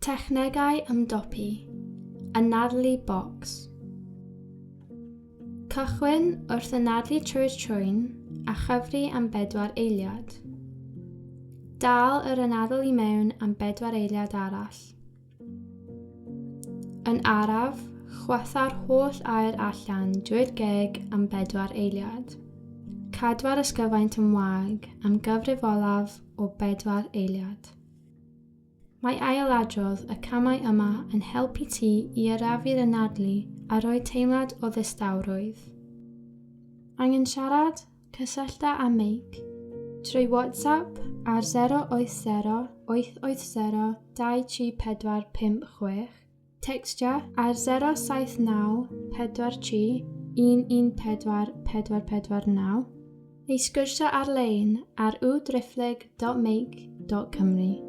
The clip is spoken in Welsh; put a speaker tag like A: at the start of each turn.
A: Technegau ymdopi. Anadlu bocs. Cychwyn wrth anadlu trwy'r trwyn a chyfri am bedwar eiliad. Dal yr anadl i mewn am bedwar eiliad arall. Yn araf, chwytha'r holl aer allan drwy'r geg am bedwar eiliad. Cadwa'r ysgyfaint yn wag am gyfrif olaf o bedwar eiliad. Mae ailadrodd y camau yma yn helpu ti i arafu'r anadlu a rhoi teimlad o ddistawrwydd. Angen siarad? Cysyllta â Meic trwy WhatsApp ar 080 880 234 56, tecstia ar 079 43 114 449, neu sgwrsio ar-lein ar www.driphlyg.meic.cymru.